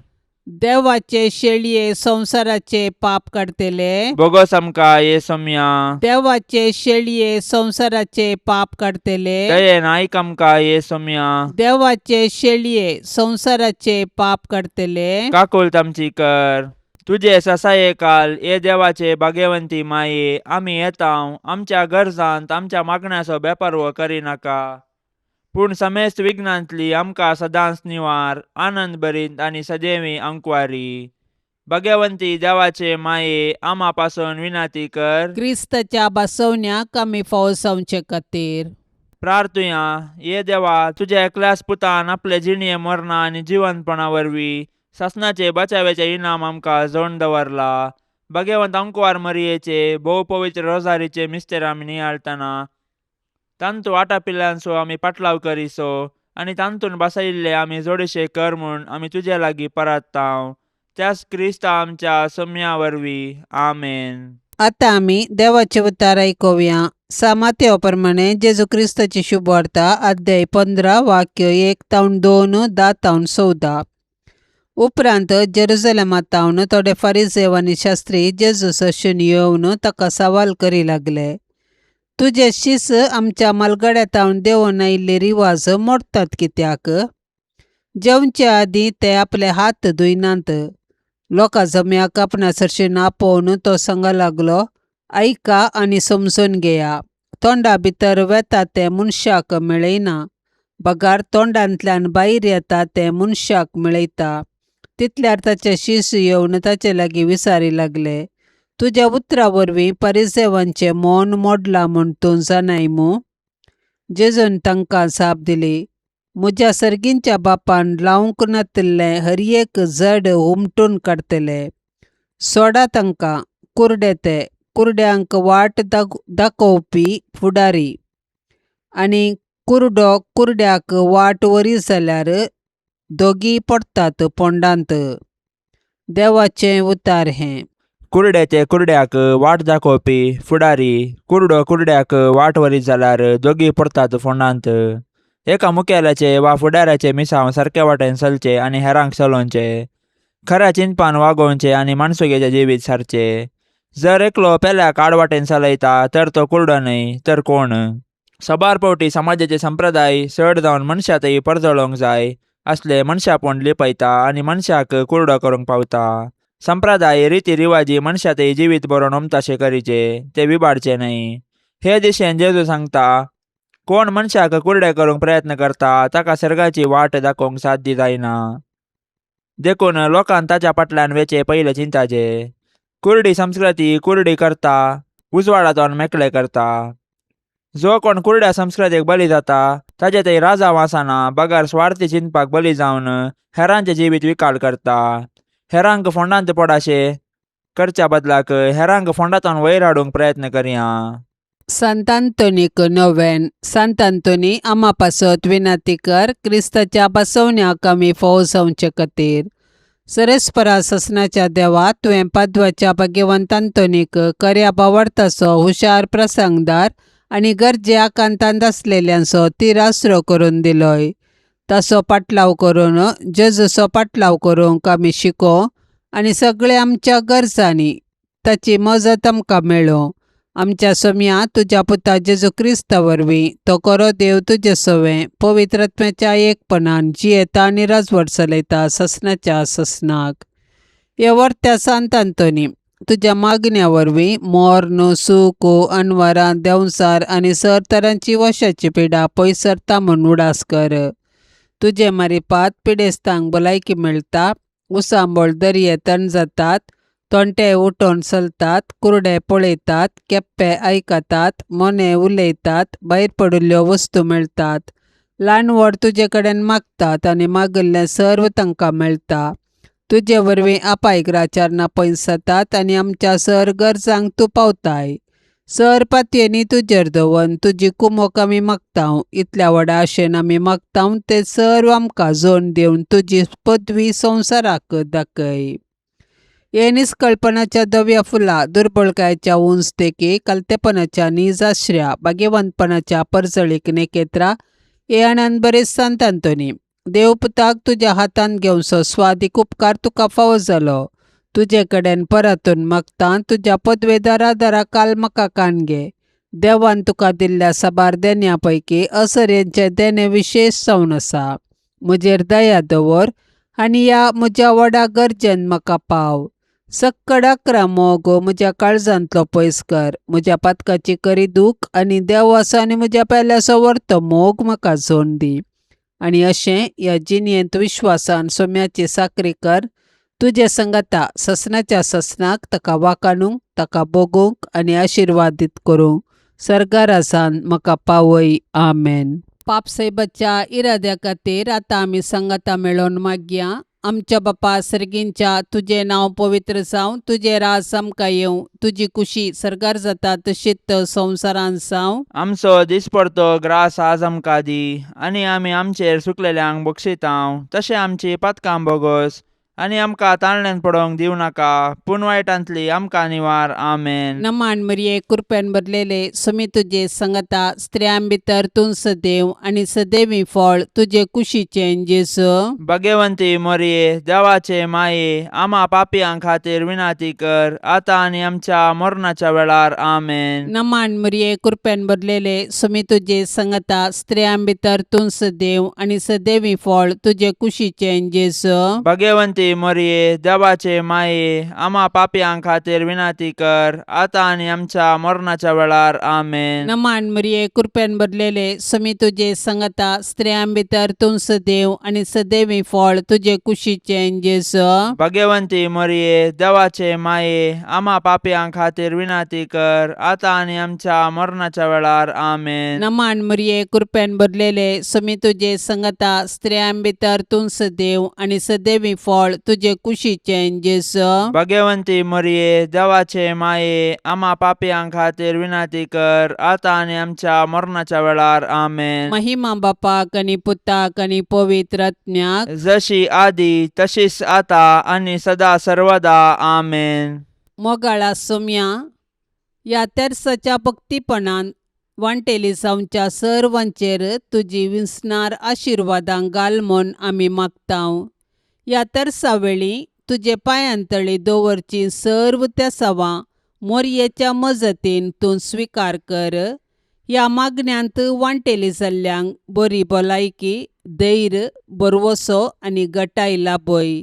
देवाचे शेळये संवसाराचे पाप काडतले, बोगस आमकां ये सोम्या. देवाचे शेळये संवसाराचे पाप काडतले, दयेन आयक आमकां ये सोम्या. देवाचे शेळये संवसाराचे पाप काडतले, काकुळट आमची कर. तुजे ससाये काल ये देवाचे भाग्यवंती माये, आमी येता आमच्या गरजांत आमच्या मागण्याचो बेपारवो करिनाका, पूण समेस्त विघ्नांतली आमकां सदांच निवार, आनंद भरीत आनी सदैवी अंकवारी. भाग्यवंती देवाचे माये, आमा पासून विनंती कर. क्रिस्ताच्या बसवण्याक आमी फावो जावचे खातीर. प्रार्थुया. ये देवा, तुज्या एकल्याच पुतान आपले जिणये मरणा आनी जिवंतपणा वरवीं सासणाचे बचाव्याचे इनाम आमकां जोडून दवरला. भाग्यवंत अंकवार मरियेचे भोव पवित्र रोजारीचे मिस्तेर आमी नियाळतना तांतू आटापिल्ल्यांचो आमी पाटलाव करिसो आनी तांतून बसयिल्ले आमी जोडशे कर म्हूण आमी तुजे लागीं परात्तांव, त्याच क्रिस्ता आमच्या सम्या वरवीं. आमेन. आतां आमी देवाचे उतार आयकुया. सामात्या प्रमाणे जेजू क्रिस्ताची शुभवार्ता, अध्याय 15, वाक्य 1 तावन 2, 10 तावन 14. उपरांत जेरुजलेमा तावन थोडे फारिजेव आनी शास्त्री जेजू सरशीन येवन ताका सवाल करी लागले, तुजे शीस आमच्या मालगड्या तावन देंवून आयिल्ले रिवाज मोडटात कित्याक? जेवचे आदीं ते आपले हात धुयनात. लोकां जम्याक आपणा सरशीन आपोवन तो सांगा लागलो, आयका आनी समजून घेया, तोंडा भितर वेता तें मनशाक मेळयना, बगार तोंडांतल्यान भायर येता तें मनशाक मेळयता. तितल्यार ताचे शिस येवन ताचे लागीं विचारी लागले, तुज्या उतरा वरवीं परिसेवांचें मौन मोडलां म्हूण तूं जाणाय मूं? जेजून तांकां जाप दिली, म्हज्या सर्गींच्या बापान लावंक नातिल्लें हर एक जड हुमटून काडटले. सोडा तांकां, कुरडे ते, कुरड्यांक वाट दाखोवपी फुडारी. आनी कुरडो कुरड्याक वाट व्हरी जाल्यार दोगीय पडटात फोंडांत. देवाचें उतार हें. कुरडे ते कुरड्याक वाट दाखोवपी फुडारी, कुरडो कुरड्याक वाट व्हरीत जाल्यार दोगी पडटात फोंडांत. एका मुखेल्याचे वा फुडाऱ्याचे मिसांव सारके वाटेन चलचे आनी हेरांक चलोवचें, खऱ्या चिंतपान वागोवचें आनी माणसुगेचें जिवीत सारचें. जर एकलो पेल्याक आडवाटेन चलयता तर तो कुरडो न्हय तर कोण? सबार पावटी समाजाचे संप्रदाय चड जावन मनशांतय परजळोवंक जाय असले मनशापण लिपयता आनी मनशाक कुरडो करूंक पावता. संप्रदाय रिती रिवाजी मनशांतय जिवीत बरोवन उमताशे करीचे, ते विबाडचे न्हय. हे दिशेन जेजू सांगता, कोण मनशाक कुरडे करूंक प्रयत्न करता ताका सर्गाची वाट दाखोवंक साध्य जायना. देखून लोकान ताच्या फाटल्यान वेचे पयले चिंताचे. कुरडी संस्कृती कुरडी करता, उजवाडांतल्यान मेकळे करता. जो कोण कुरड्या संस्कृतीक बली जाता ताजे थंय राजा वासना बगर स्वार्थी चिंतपाक बली जावन हेरांचें जिवीत विकाल करता. हेरांक फोंडांत पडाशे करच्या बदलाक हेरांक फोंडांतल्यान वयर हाडूंक प्रयत्न करया. सांत आंतोनीक नोवेन. सांत आंतोनी, आमा पासत विनंती कर, क्रिस्ताच्या बसवण्याक आमी फावो जावचे खातीर. सरेस्परा ससनाच्या देवा, तुवें पादवाच्या भाग्यवंत आंतोनीक खऱ्या भावार्थाचो हुशार प्रसंगदार आनी गरजे आकांतांत आसलेल्यांचो तीर आसरो करून दिलोय. ताचो पाटलाव करून जेजूचो पाटलाव करूंक आमी शिको आनी सगळ्या आमच्या गरजांनी ताची मजत आमकां मेळूं. आमच्या सोम्या तुज्या पुता जेजू क्रिस्ता वरवीं, तो खरो देव तुजे सवें पवित्र आत्म्याच्या एकपणान जियेता आनी राजवट चलयता ससनाच्या ससनाक. हे वर्त्या सांत आंतोनी, तुज्या मागण्या वरवीं मोर्न, सूख, अनवरां, देंवचार आनी सर तरांची वशाची पिडा पयस सरता म्हूण उडास कर. तुजे मारिपात पिडेस्तांक भलायकी मेळटा, उसांबळ दर्ये तण जातात, तोंटे उठोवन चलतात, कुरडे पळयतात, केप्पे आयकतात, मोने उलयतात, भायर पडिल्ल्यो वस्तू मेळटात. ल्हान व्हड तुजे कडेन मागतात आनी मागिल्लें सर्व तांकां मेळटा. तुजे वरवीं आपायग्राचारणां पयस जातात आनी आमच्या सर गरजांक तूं पावताय. सर पातयेनी तुजेर दवर तुजी कुमोक आमी मागता. इतल्या व्हडा आशेन आमी मागता तें सर्व आमकां जोड दिवन तुजी पदवी संवसाराक दाखय. हे निस्कळपणाच्या धव्या फुला, दुर्बळकायेच्या उंच देखी, कलतेपणाच्या नीज आश्र्या, भाग्यवंतपणाच्या परजळीक नेकेत्रा, हे आनंद बरे सांत आंतोनी, देवपुताक तुज्या हातांत घेवचो स्वादीक उपकार तुका फावो जालो. तुजे कडेन परतून मागता, तुज्या पदवेदारा दारा काल म्हाका कान घे. देवान तुका दिल्ल्या साबार देण्या पैकी असऱ्यांचें देणें विशेश जावन आसा. म्हजेर दया दवर आनी ह्या म्हज्या व्हडा गरजेन म्हाका पाव. सक्कड अकरा मोग म्हज्या काळजांतलो पयस कर. म्हज्या पातकाची करी दूख आनी देवाचो आनी म्हज्या पेल्याचो व्हरतो मोग म्हाका जोड दी. आनी अशें ह्या जिणेंत विश्वासान सोम्याची साकरी कर, तुजे संगता ससनाच्या ससनाक ताका वाकाणूंक, ताका भोगूंक आनी आशिर्वादीत करूंक सर्गारासान म्हाका पावय. आमेन. पापसायबाच्या इराद्या खातीर आतां आमी संगता मेळोवन मागया. आमच्या बापा सर्गींच्या, तुजें नांव पवित्र जावं, तुजें राज आमकां येवं, तुजी कुशी सर्गार जाता तशीच संवसारांत जावं. आमचो दिसपडतो ग्रास आज आमकां दी आनी आमी आमचेर सुकलेल्यांक बक्षितांव तशें आमची पातकां बोगस आनी आमकां ताळण्यान पडोवंक दिवं नाका पूण वायटांतली आमकां निवार. आमेन. नमान मरिये, कृपेन भरलेले, सुमी तुजे संगता, स्त्रियां भितर तूं सदैव आनी सदैवी फळ तुजे कुशीचें जेजू. भगवंती मोरये, देवाचे माये, आमा पापयां खातीर विनाती कर आतां आनी आमच्या मरणाच्या वेळार. आमेन. नमान मरिये, कृपेन भरलेले, सुमी तुजे संगता, स्त्रियां भितर तूं सदैव आनी सदैवी फळ तुजे कुशीचें जेजू. भगवंती भगेवंती मरिये देवाचे माये आमा पापयां खातीर विनंती कर आतां आनी आमच्या मरणाच्या वेळार. आमेन. नमान मरिये, कृपेन भरलेले, समी तुजे संगता, स्त्रियां भितर तूं सदैव आनी सदैवी फळ तुजे कुशीचें जेजू. भगवंती मरिये देवाचे माये आमा पापयां खातीर विनंती कर आतां आनी आमच्या मरणाच्या वेळार. आमेन. नमान मरिये, कृपेन भरलेले, समी तुजे संगता, स्त्रियां भितर तूं सदैव आनी सदैवी फळ तुजे कुशीचें जेजू. भगवंती मरिये देवाचे माये आमा पापयां खातीर विनंती कर आतां आनी आमच्या मरणाच्या वेळार. आमेन. महिमा बापाक आनी पुताक आनी पवित्र आत्म्याक, जशी आदी तशीच आता आनी सदा सर्वदा. आमेन. मोगाळा सोम्या, ह्या तेर्साच्या भक्तीपणान वांटेली जावच्या सर्वांचेर तुजी विसणार आशिर्वादां घाल म्हूण आमी मागतांव. ह्या तेर्सा वेळी तुजे पांयांतळी दवरची सर्व तेसावां मोरयेच्या मजतीन तूं स्विकार कर. ह्या मागण्यांत वांटेली जाल्ल्यांक बरी भलायकी, धैर्य, भरवसो आनी गटाय लाभय.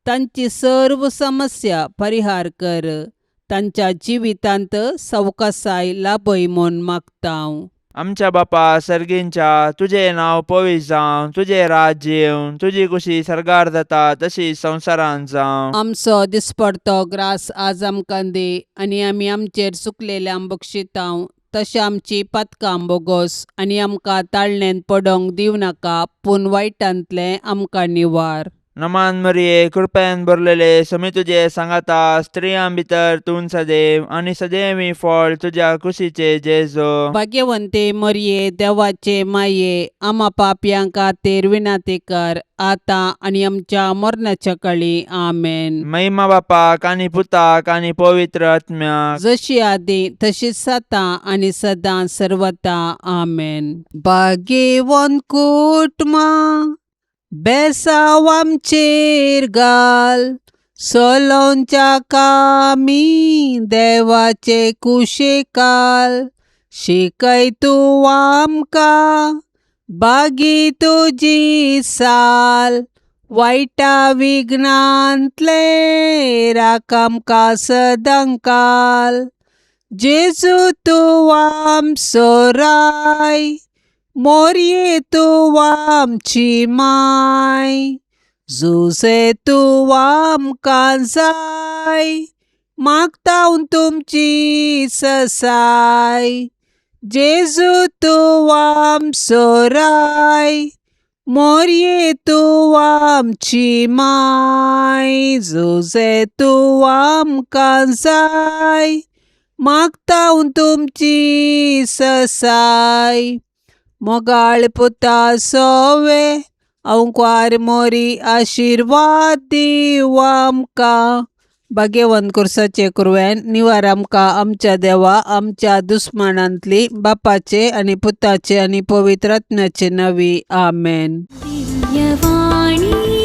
तांची सर्व समस्या परिहार कर. तांच्या जिवितांत सवकासाय लाभय म्हूण मागतांव. आमच्या बापा सर्गींच्या, तुजें नांव पवित्र जावं, तुजें राज्य येवं, तुजी कुशी सर्गार जाता तशी संवसारांत जावं. आमचो दिसपडतो ग्रास आज आमकां दी आनी आमी आमचेर चुकलेल्यांक बक्षितांव तशें आमची पातकां बोगोस आनी आमकां ताळणेंत पडोंक दिवं नाका, पूण वायटांतलें आमकां निवार. नमान मरिये, कृपेन भरलेले, समी तुजे सांगाता, स्त्रियां भितर तूं सदैव आनी सदैवी फळ तुज्या कुशीचे जेजो. भाग्यवंते मरिये, देवाचे माये, आमा पापयां खातीर विनंती कर आतां आनी आमच्या मरणाच्या कळी. आमेन. महिमा बापाक आनी पुताक आनी पवित्र आत्म्याक, जशी आदी तशीच आतां आनी सदां सर्वता. आमेन. भाग्यवंत कुटुंबा, बेसांव आमचेर घाल, सलोंच्या कामी देवाचे कुशेकाल, शिकय तूं आमकां बागी तुजी साल, वायटा विघ्नांतले राख आमकां सदांकाल. जेजू तूं आमचो राय, मोरये तूं आमची माय, जुजे तूं आमकां जाय, मागता तुमची ससाय. जेजू तूं आमचो राय, मोरये तूं आमची माय, जुजे तूं आमकां जाय, मागता तुमची ससाय. मोगाळ पुता सोवे अंकुर मोरी, आशिर्वाद दिव आमकां. भाग्यवंत कुर्साचे कुरवेन निवार आमकां आमच्या देवा आमच्या दुस्मानांतली, बापाचे आनी पुताचे आनी पवित्र आत्म्याचे नांवी. आमेन. दिव्यवाणी.